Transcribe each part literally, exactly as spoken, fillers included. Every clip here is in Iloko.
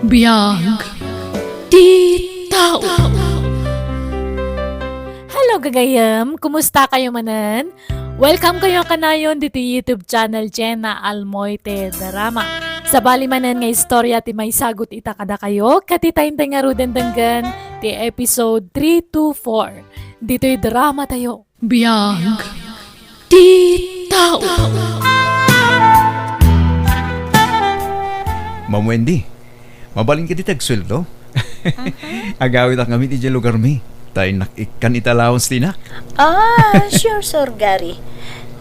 Biag ti tao. Hello, gagayem! Kumusta kayo manen? Welcome kayo kanayon ditoy YouTube channel Jenna Almoite Drama. Sabali manen nga istorya ti maisagut ita kadakayo, ket ita intay ngaruden denggen ti episode three two four ditoy drama tayo. Biag ti tao. Ma'am Wendy, mabalin kadi ti agsueldo? Agawidak ngamin idiay lugarmi. Ta innak ikkan iti allowance ti inak. Ah, sure, Sir Gary.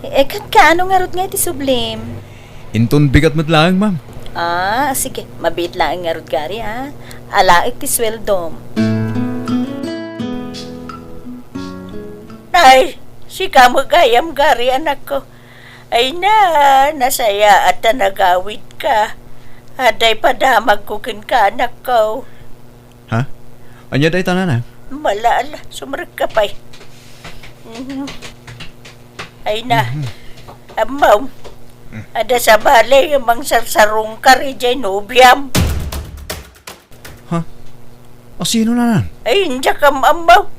Eh, ket kaano ngarud nga iti sublim? Inton bigat met laeng, ma'am. Ah, sige. Mabiit laeng ngarud, Gary, ah. Alaek ti sueldom. Ay, sika met gayam, Gary, anakko. Ay na, nasayaat ta nagawidka. Adda ipadamagko kenka, anakko. Ha? Ania dayta, nanang? Mala, ala, sumrekka pay. Mhm. Ay na. Mhm. Ammo. Mm. Adda sabali nga mangsarsarungkar idiay nobiam. Ha? Asino, nanang? Ay, diak am-ammo.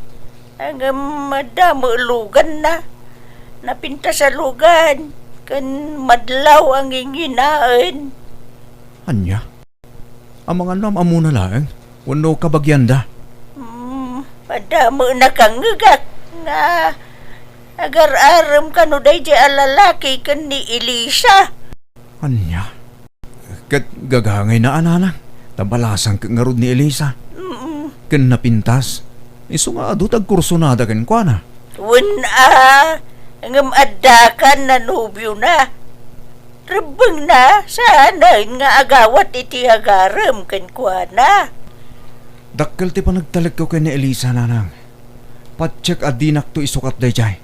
Ngem adda met luganna. Napintas a lugan. Ken madlaw a nginginaen. Ania? Amangan no am-ammona laeng wenno kabagianda? Hmm, adda met nakangngegak nga agar-arem kano daydiay a lalaki ken ni Elisa. Ania? Ket gagangayna a, nanang, ta balasang ket ngarud ni Elisa. Mm. Ken napintas. Isu nga adu ti agkursunada kenkuana. Wen a, ngem adda kan a nobiona. Rebbengna, saanen nga agawat iti agarem kenkuana. Dakkel ti panagtalekko ken ni Elisa, nanang. Patiek a dinakto isukat daydiay.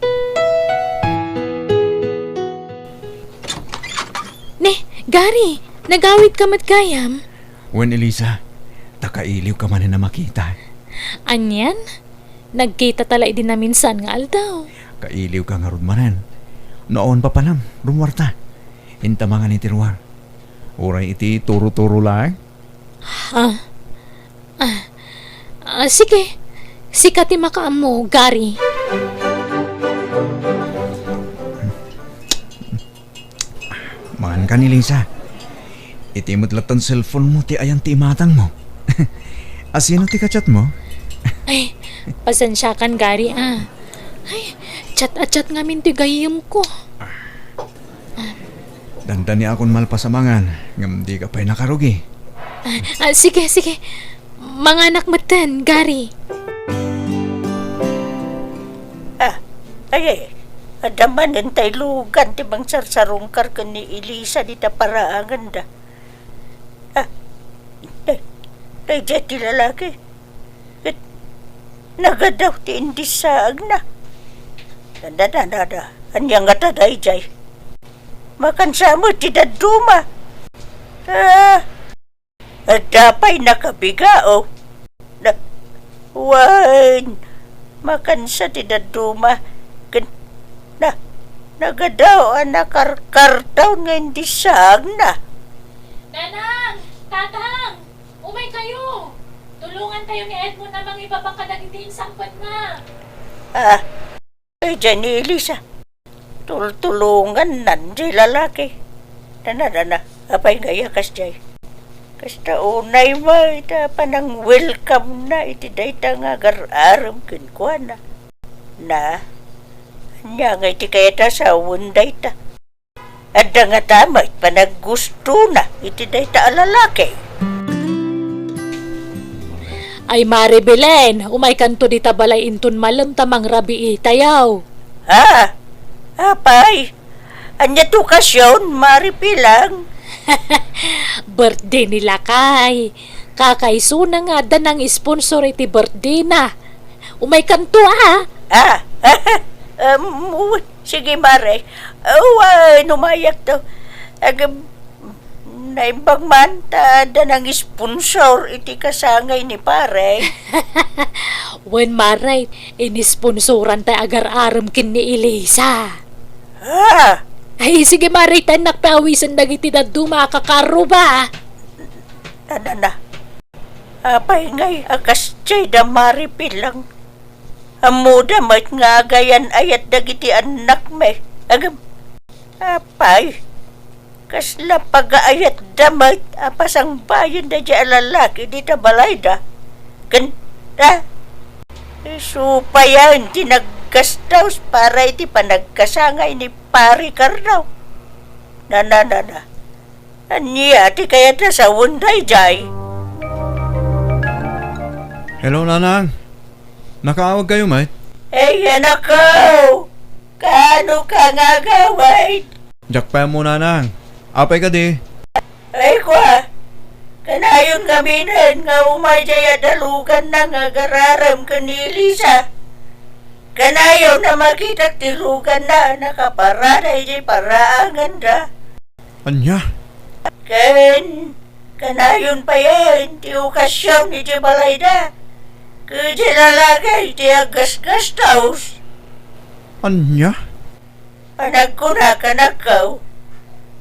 Ne, Gary, nagawidka met gayam? Wen, Elisa, ta kailiwka manen a makita. Anian? Nagkitata la idi naminsan nga aldaw. Kailiwka ngarud manen. No awan papanam, rummuarta. Inta mangan iti ruar. Uray iti turo-turo laeng. Ha? Ah, ah, sige. Sika ti makaammo, Gary. Mangan ka ni Lisa. Iti met lattan cellphone mo ti ayan ti imatang mo. Asino ti kachat mo? Ay, pasensiakan, Gary, ah. Ay, chat a chat ngamin ti gayyem ko. Dandani akon malpas a mangan, ngem di ka pay nakarugi. Ah, ah, sige, sige. Manganak metten, Gary. Ah, ay, ay, adda manen tay lugan ti mangsarsarungkar ken ni Elisa dita paraanganda. Ah, day, daydiay ti lalaki. Ket nagadaw ti indissaagna. Da, da, da, da, da. Ania ngata daydiay? Makansa met ti dadduma. Ah, Adda pay nakabigao. Na, wen, makansa ti dadduma. Ken, na, nagadaw a nakarkartaon nga indissaagna. Nanang! Tatang! Umay kayo! Tulongan kayo ni Edmond a mangibaba kadagiti insangpetna. Ah, Ay, diay ni Elisa. Tultulongannan diay lalaki. Dana, dana. Apay nga iya kasdiay? Kasta unay met ita panang-welcome na iti dayta nga agar-arem kenkuana. Na, ania nga iti kayat a sawen dayta? Adda ngata met panaggustona iti dayta a lalaki. Ay, Mare Belen, umaykanto dita balay inton malem ta mangrabiitayaw. Ha? Apay? Ania ti okasion, Mare Pilang? Birthday ni Lakay. Kakaisuna nga adda nang-sponsor iti birthday na. Umaykanto, a. Ah, um, uy, sige, Mare. Uy, numayak to. Ag-, naimbag man, ta adda nang-sponsor iti kasangay ni Pare. Wen, Mare, inisponsoran tay agar-arem ken ni Elisa. Ah! Ay, sige, Mare, ta innak pay awisen dagiti dadduma a kakarruba. Na, na, na. Apay ngay a kasdiay da maripilang? Ammoda met nga agayan-ayat dagiti annakmi. Agam, apay, kasla pagaayatda met a pasangbayen daydiay a lalaki dita balayda? Ken, a, isu payen ti naggastos para iti panagkasangay ni Pari Carlo. Na, na, na, na. Ania ti kayat a sawen daydiay? Hello, Nanang. Nakaawagkayo met? Ay, anakko! Kaano ka nga agawid? Diak pay ammo, Nanang. Apay kadi? Ay, kua, kanayon ngaminen nga umay diay a daluganna nga agararem ken ni Elisa. Kanayon a makitak ti luganna a nakaparada idiay paraanganda. Ania? Ken kanayon payen ti okasion iti balayda. Ket diay lalaki ti aggasgastos. Ania? A nagkuna kanakko,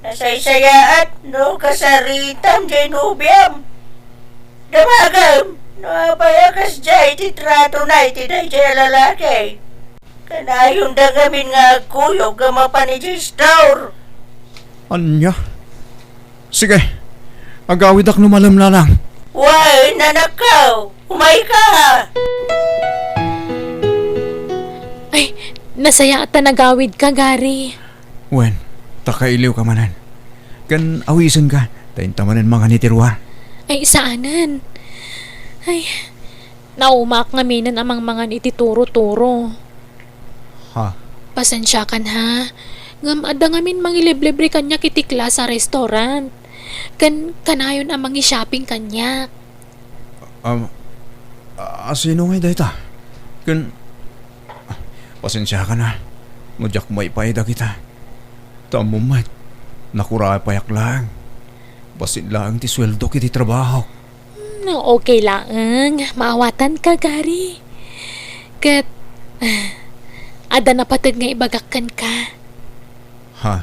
nasaysayaat no kasaritam diay nobiam. Damagem no apay a kasdiay ti tratona iti daydiay a lalaki. Kanayonda ngamin nga agkuyog a mapan idiay store. Ania? Sige, agawidak no malem, Nanang. Wen, anakko, umayka. Ay, nasayaat ta nagawidka, Gary. Wen, ta kailiwka manen. Ken awisenka, ta inta manen mangan iti ruar. Ay, saanen. Ay, naumaak ngaminen a mangmangan iti turo-turo. Ha? Pasensiakan, ha? Ngem adda ngamin mangiliblibre kaniak iti class a restaurant. Ken kanayon a mangi-shopping kaniak. Um, a, a, sino ngay dayta? Ken, ah, pasensiakan, ha, no diak maipaay dagita. Ta ammom met, nakurapayak laeng. Bassit laeng ti sueldok iti trabahok. Hmm, okay laeng. Maawatanka, Gary. Ket, ah, adda napateg nga ibagak kenka. Ha?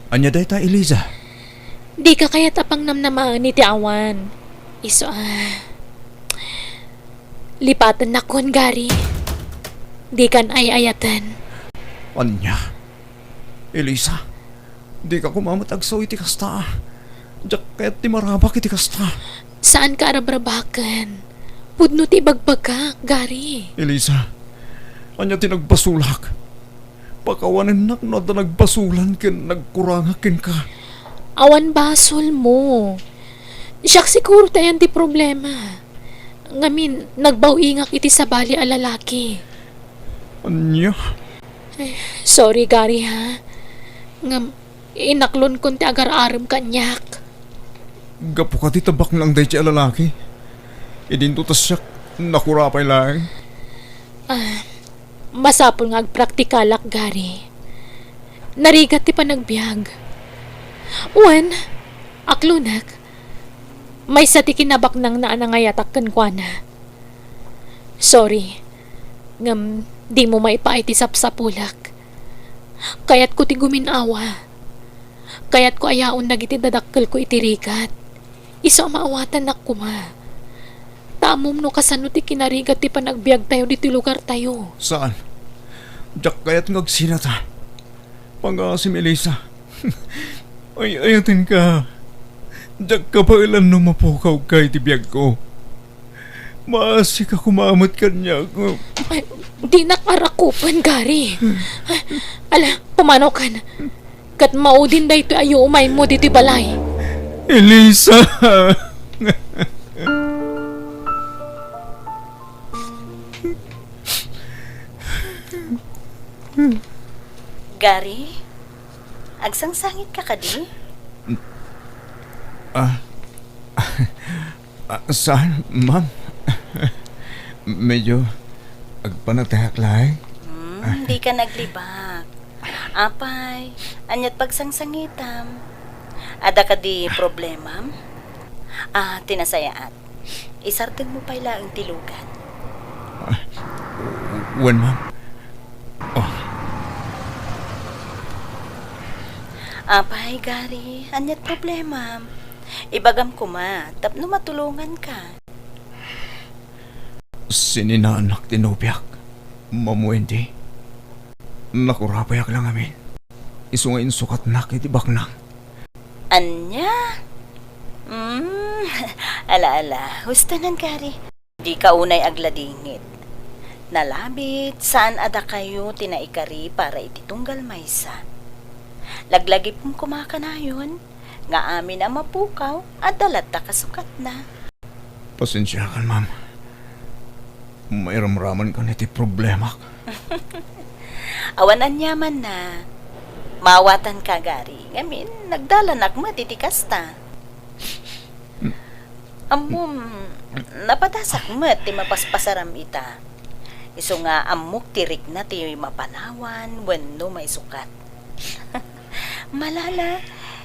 Ania dayta, Eliza? Dika kayat a pangnamnamaen iti awan. Isu a, lipatennakon, Gary. Dikan ay-ayaten. Ania? Elisa, dika koma met agsao iti kasta. Diak kayat ti marabak iti kasta. Saanka a rabrabaken. Pudno ti ibagbagak, Gary. Elisa, ania ti nagbasolak? Pakawanennak no adda nagbasolan ken nagkurangak kenka. Awan basolmo. Siak siguro ti ayan ti problema. Ngamin, nagbaw-ingak iti sabali a lalaki. Ania? Eh, sorry, Gary, ha? Ngem, inaklonkon ti agar-arem kaniak. Gapu kadi ta baknang daydiay a lalaki? Idinto ta siak, nakurapay laeng. Ah, masapul nga agpraktikalak, Gary. Narigat ti panagbiag. Wen, aklonek. Maysa ti kinabaknangna a nangayatak kenkuana. Sorry, ngem dimo maipaay ti sapsapulek. Kayatko ti gumin-awa. Kayatko a yaon dagiti dadakkelko iti rigat. Isu a maawatannak koma. Ta ammom no kasano ti kinarigat ti panagbiagtayo ditoy lugartayo. Saan. Diak kayat nga agsinata. Pangaasim, Elisa. Ay-ayatenka. Diak kabaelan no mapukawka iti biagko. Maasika koma met kaniak. Ay, dinak arakupen, Gary. Ala, pumanaw kan. Ket maudin daytoy a yuumaymo ditoy balay. Elisa! Gary, agsangsangitka kadi? Ah, ah, saan, ma'am? Medyo agpanatayak laeng. Hmm, dika naglibak. Apay, ania't pagsangsangitam? Adda kadi problemam? Ah, ti nasayaat. Isardengmo pay laeng ti lugan. Ah, wen, ma'am. Oh. Apay, Gary, ania't problemam? Ibagam koma tapno matulonganka. Sininaanak ti nobiak, Ma'am Wendy. Nakurapayak la ngamin. Isu nga insukatnak iti baknang. Ania? Mm, ala, ala. Husto nan, Gary. Dika unay agladingit. Nalabit, saan a dakayo ti naikari para iti tunggal maysa. Laglagipem koma kanayon nga amin a mapukaw, adda latta kasukatna. Pasensiakan, ma'am. Mairamramankan iti problemak. Awan aniamanna. Maawatanka, Gary. Ngamin, nagdalanak met iti kasta. Ammom, napadasak met ti mapaspasaram ita. Isu nga ammok ti rikna ti mapanawan wenno maisukat. Malala,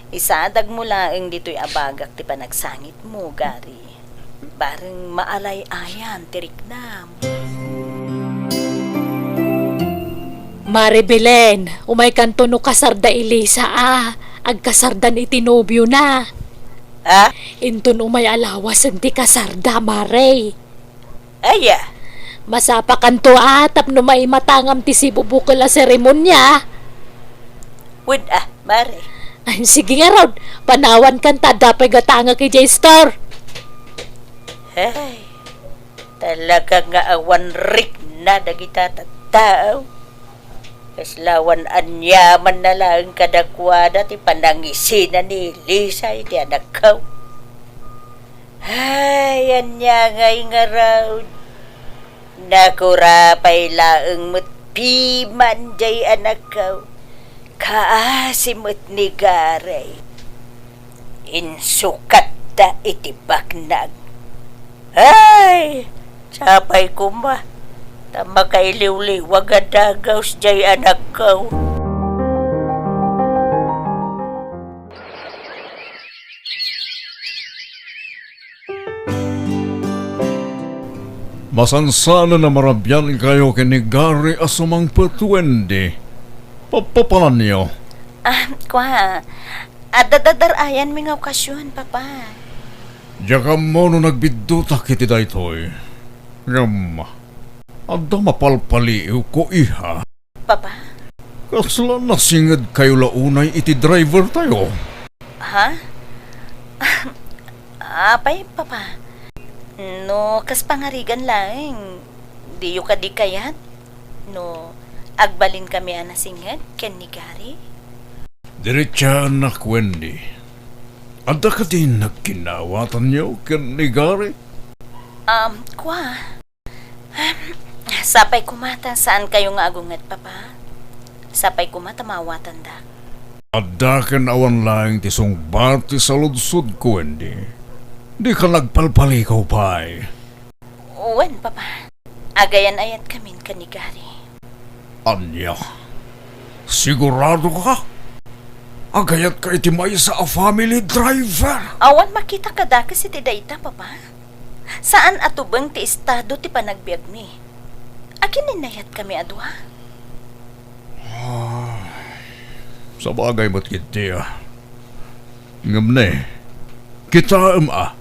isadagmo laeng ditoy a bagak ti panagsangitmo, Gary. Bareng maalay-ayan ti riknam. Mare Belen, umaykanto no kasarda Elisa a agkasardan iti nobiona. Ha? Inton umay a lawasen ti kasarda, Mare. Aya? Masapakanto a tapno maimatangam ti sibubukel a seremonia. Wen a, Mare. Ay, sige ngarud, panawankan ta adda pay gatangek idiay store. Ay, talaga nga awan rikna dagita tattao. Kasla awan aniamanna laeng kadakuada ti panangisina ni Elisa iti anakko. Ay, ania ngay ngarud? Nakurapay laeng met piman jay anakko. Kaasi met ni Gary. Insukatta iti baknang. Ay! Sapay koma, ta makailiwliwag a dagus jay anakko. Masansanen a marabiankayo ken ni Gary a sumangpet, Wendy. Papapananyo? Ah, kua, adda dadar-ayanmi nga okasyon, Papa. Diak ammo no nagbiddutak iti daytoy. Ngem, adda mapalpaliiwko, iha. Papa? Kasla nasingedkayo la unay iti drivertayo? Ha? Apay, Papa? No kas pangarigan laeng, diyo kadi kayat? No agbalinkami a nasinged ken ni Gary? Diritsaannak, Wendy. Adda kadi nagkinnawatanyo ken ni Gary? Um, kua. Sapay koma ta saankayo nga agunget, Papa. Sapay koma ta maawatandak. Adda ken awan laeng ti sungbat ti saludsodko, Wendy. Dika nagpalpalikaw pay. Wen, Papa. Agayan-ayatkamin ken ni Gary. Ania? Sigurado ka? Agayatka iti maysa a family driver? Awan makita kadakes iti dayta, Papa. Saan a tubeng ti estado ti panagbiagmi. Agin-innayatkami a dua? Ah, sabagay met ketdi a. Ngem ne, kitaem a,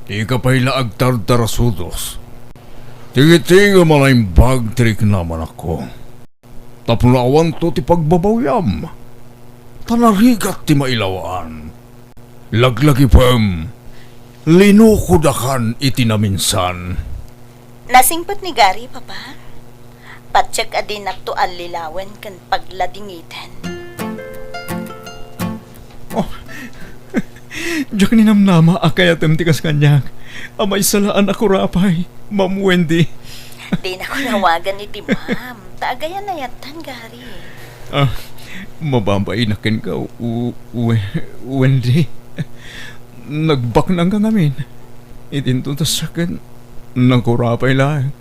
dika pay la agtardarasudos. Tingitingem a naimbag ti riknam, anakko. Tapno awanto ti pagbabawiam, ta narigat ti mailawaan. Laglagipem, linukodakan iti naminsan. Nasingpet ni Gary, Papa. Patiek a dinakto allilawen ken pagladingiten. Oh, diak ninamnama a kayatem ti kas kaniak. A maysa la a nakurapay, Ma'am Wendy. Dinakon awagan iti ma'am. Ta agayan-ayattan, Gary. Ah, mababainak kenka, U-, We-, Wendy. Nagbaknangka ngamin. Iti intutas ken nakurapay laeng.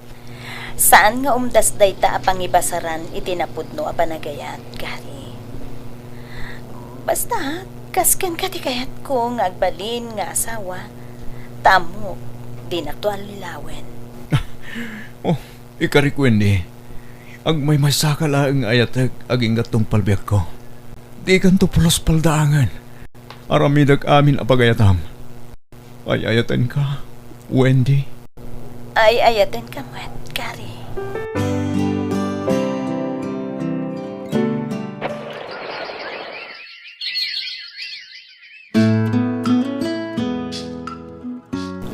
Saan nga umdas dayta a pangibasaran iti napudno a panagayat, Gary. Basta, kas kenka ti kayatko nga agbalin nga asawa, ta ammok, dinakto allilawen. Oh, ikarik, Wendy. Agmaymaysaka laeng nga ayatek agingga tungpal biagko. Dikanto pulos paldaangen. Aramidek amin a pagayatam. Ay-ayatenka, Wendy. Ay-ayatenka met, Gary.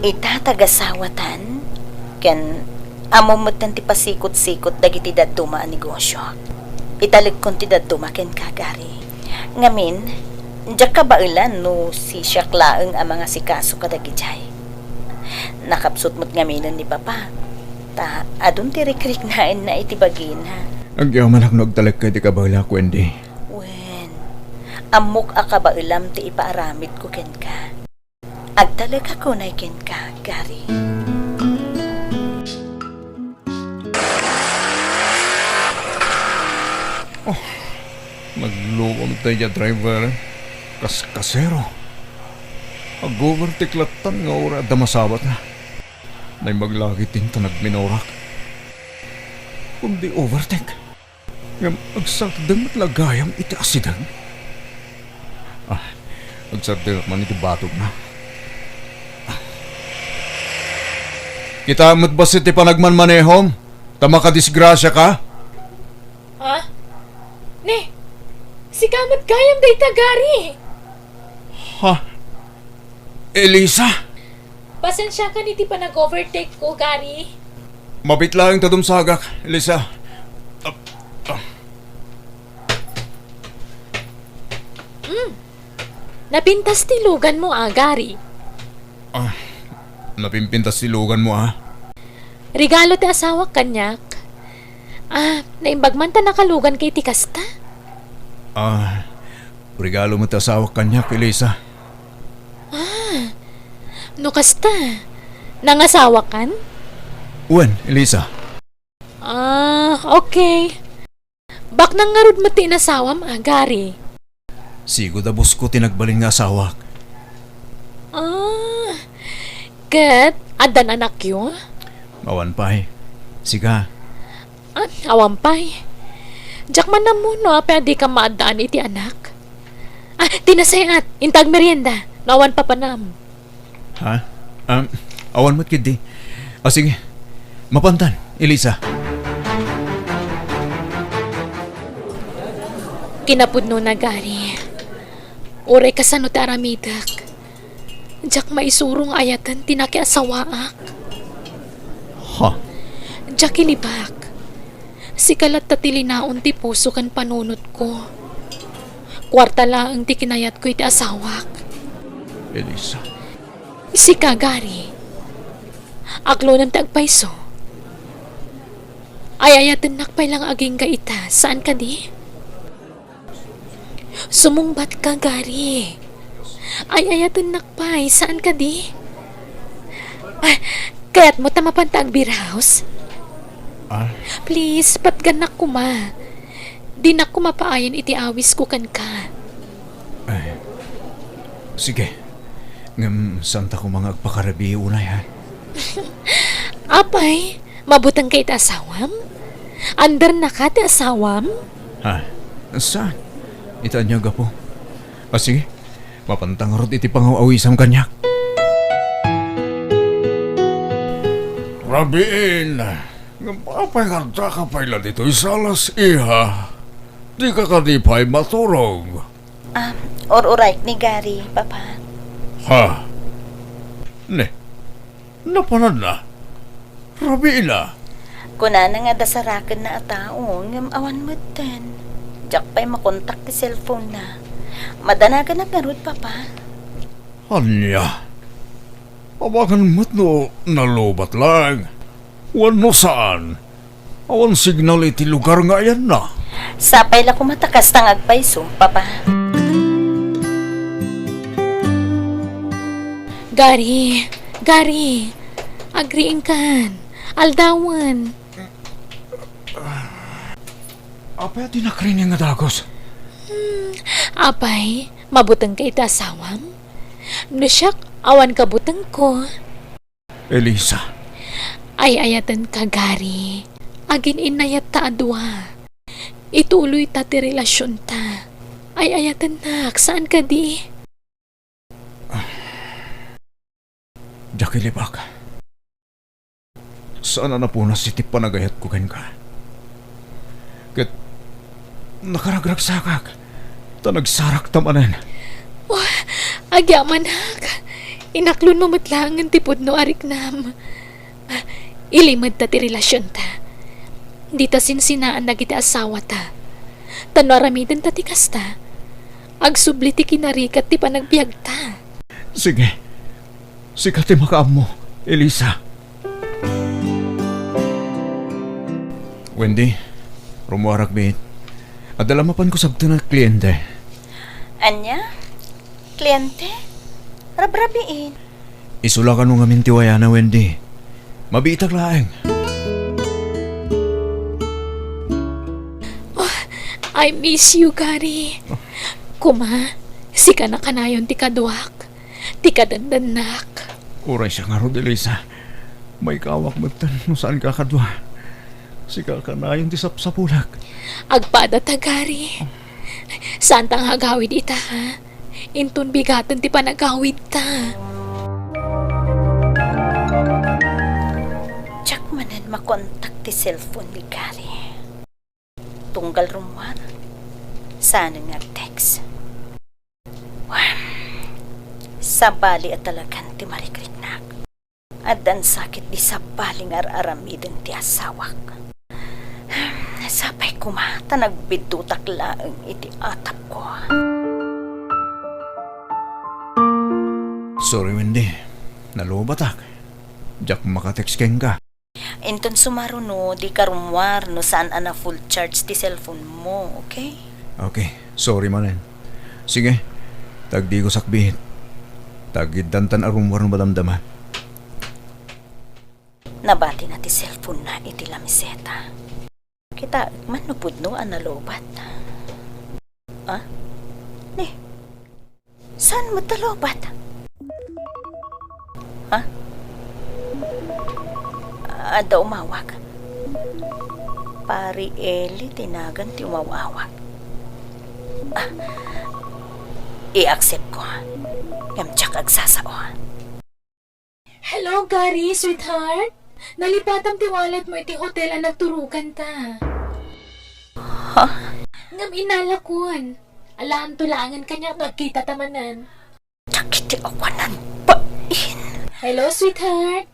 Ita tagasawatan, ken ammom metten ti pasikot-sikot dagiti dadduma a negosio. Italekkon ti dadduma kenka, Gary. Ngamin, diak kabaelan no si siak laeng a mangasikaso kadagidiay. Nakapsut met ngaminen ni Papa, ta adun ti rikriknaenna iti bagina. Agyamanak no agtalekka iti kabaelak, Wendy. Wen, ammok a kabaelam ti ipaaramidko kenka. Agtalekak unay kenka, Gary. Oh, nagluom daydiay a driver. Kaskasero. Ag-overtake lattan nga uray adda masabatna. Naimbag la ketdin ta nagminorak. Kundi overtake. Ngem agsardeng met la gayam iti asideg. Ah, agsardengak man iti batogna. Ah. Kitaem met bassit ti panagmanmanehom, ta makadisgrasiaka. Ha? Ne, sika met gayam dayta, Gary. Ha? Elisa? Pasensiakan iti panag-overtake ko, Gary. Mabiit laeng ta dumsagak, Elisa. Ah, ah. Mm. Napintas ti luganmo, a, Gary. Ah, napimpintas ti luganmo, a? Regalo ti asawak kaniak. Ah, naimbag man ta nakaluganka iti kasta? Ah, regalo met ti asawak kaniak, Elisa. Ah, no kasta, nangasawakan? Wen, Elisa. Ah, okay. Baknang ngarud met ti inasawam, a, Gary? Sigud a bosko ti nagbalin nga asawak. Ah, ket addan anakyo? Awan pay. Sika? Ah, awan pay. Diak man ammo no apay a dika maaddaan iti anak. Ah, ti nasayaat, inta agmerienda, no awan papanam. Ha? Ah, awan met ketdi. Ah, sige. Mapantan, Elisa. Kinapudnona, Gary. Uray kasano ti aramidek, diak maisuro nga ayaten ti nakiasawaak. Ha? Diak ilibak. Sika latta ti linaon ti puso ken panunotko. Kuarta laeng ti kinayatko iti asawak. Elisa. Sika, Gary. Aklonem ti agpayso. Ay-ayatennak pay la nga agingga ita, saan kadi? Sumungbatka, Gary. Ay-ayatennak pay, saan kadi? Ah, kayatmo ta mapanta agbiraus? Ah? Please, patgannak koma. Dinak koma paayen iti awisko kenka. Ay, sige. Ngem, saanta koma nga agpakarabii unay, ha? Apay, mabutengka iti asawam? Andernaka ti asawam? Ha? Saan? Ita ania a gapu? Ah, sige. Mapanta ngarud iti pangaw-awisam kaniak. Rabiin, ngem apay nga addaka pay la ditoy salas, iha? Dika kadi pay maturog? Ah, ur-urayek ni Gary, Papa. Ha? Ne, napananna? Rabiina. Kunana nga adda sarakenna a tao, ngem awan metten. Diak pay makontak ti cellphone-na. Madanaganak ngarud, Papa. Ania? Amangan met no nalubat laeng wenno saan. Awan signal iti lugar nga ayanna. Sapay la koma ta kasta nga agpayso, Papa. Gary, Gary, agriingkan. Aldawen. Apay a di nakrining nga dagus? Hmm, apay, mabutengka iti asawam? No siak, awan kabutengko. Elisa. Ay-ayatenka, Gary. Agin-innayatta a dua. Ituloyta ti relasionta. Ay-ayatennak, saan kadi? Diak ilibak. Saan a napunas iti panagayatko kenka. Ket nakaragragsakak, ta nagsarakta manen. Oh, agyamanak. Inaklonmo met laengen ti pudno a riknam. Ilimedta ti relasionta. Dita sinsinaan dagiti asawata. Ta no aramidenta ti kasta, agsubli ti kinarigat ti panagbiagta. Sige. Sika ti makaammo, Elisa. Wendy, rummuarak biit. Adda la mapanko sabten a kliente. Ania? Kliente? Rabrabiin. Isu la kano ngamin ti wayana, Wendy. Mabiitak laeng. Oh, I miss you, Gary. Kuma, sika na kanayon ti kaduak. Ti kadendennak. Uray siak ngarud, Elisa. Maikawak metten no saanka a kadua. Sika kanayon ti sapsapulak. Agpadata, Gary. Saanta nga agawid ita, ha? Inton bigaten ti panagawidta. Diak manen makontak ti cellphone ni Gary. Tunggal rummuar, saanen nga agtext. Wen, sabali a talagan ti marikriknak. Addan sakit di sabali nga ar-aramiden ti asawak. Sapay koma ta nagbiddutak laeng iti atapko. Sorry, Wendy. Nalubatak. Diak makatext kenka. Inton sumaruno, dika rummuar no saan a na-full charge ti cellphone mo, okay? Okay. Sorry manen. Sige. Tagdigusak biit. Tagiddantan a rummuar no madamdama. Nabatina ti cellphone na iti lamiseta. Kitaek man no pudno a nalubat. Ah? Ni, saan met ta lubat? Ha? Adda umawag. Pari Eli ti nagan ti umaw-awag. Ah, i-accept ko. Ngem diak agsasao. Hello, Gary, sweetheart. Nalipatam ti wallet mo iti hotel a nagturoganta. Ha? Ngem inalakon. Alaanto laengen kaniak no agkitata manen. Dagiti awanan bain. Hello, sweetheart.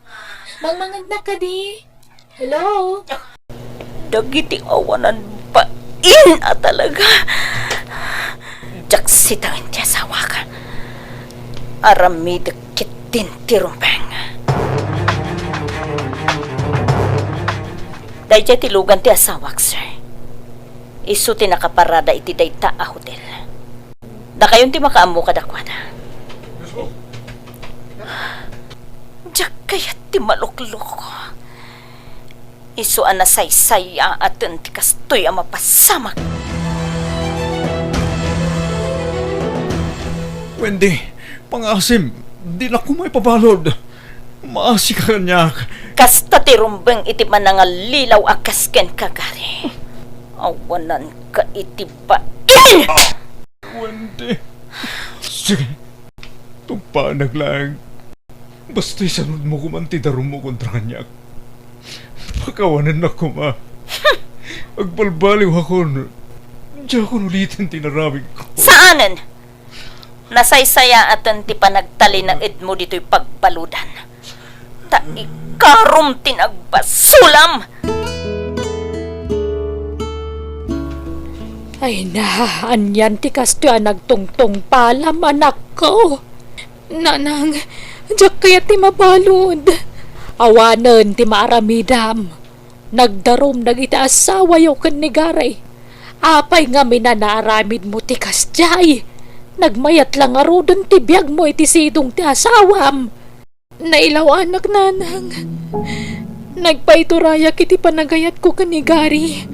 Mangmangegnak kadi? Hello? Dagiti awanan bain a talaga. Diak sitaen ti asawak. Aramidek ketdin ti rumbeng. Daydiay ti lugan ti asawak, sir. Isu ti nakaparada iti dayta a hotel. Dakayon ti makaammo kadakuada. Diak kayat ti maluklok. Isu a nasaysayaaten ti kastoy a mapasamak. Wendy, pangaasim, dinak koma ipabalud. Maasika kaniak. Kasta ti rumbeng iti panangallilaw a kas kenka, Gary. Awananka iti bain! Wendy. Sige. Tumpaanak laeng. Basta isanudmo koman ti darummo kontra kaniak. Pakawanennak koma. Agbalbaliwakon. Diakon uliten ti inaramidko. Saanen! Nasaysayaaten ti panagtalinaedmo ditoy pagbaludan. Ta ikarom ti nagbasolam! Ay na, anian ti kastoy a nagtungtungpalam, anakko? Nanang, diak kayat ti mabalud. Awanen ti maaramidam. Nagdarum dagiti asawayo ken ni Gary. Apay ngamin a naaramidmo ti kasdiay? Nagmayat la ngaruden ti biagmo iti sidong ti asawam. Nailaw-anak, nanang. Nagpaiturayak iti panagayatko ken ni Gary.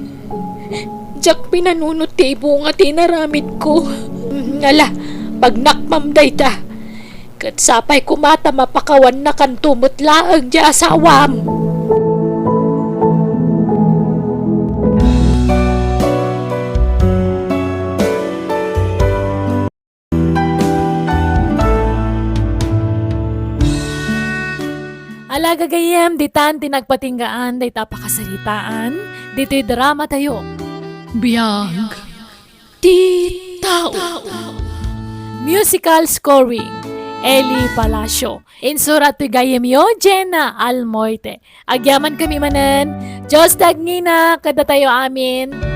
Diak pinanunot ti ibunga ti inaramidko. Ala, pagnakmam dayta. Ket sapay koma ta mapakawannakanto met laeng ti asawam. Ala gagayyem, ditan ti nagpatinggaan dayta a pakasaritaan ditoy drama tayo. Biag ti tao. Musical scoring, Eli Palacio. Insurat ti gayyemyo, Jenna Almoite. Agyaman kami manen, Dios ti agngina kadatayo amin.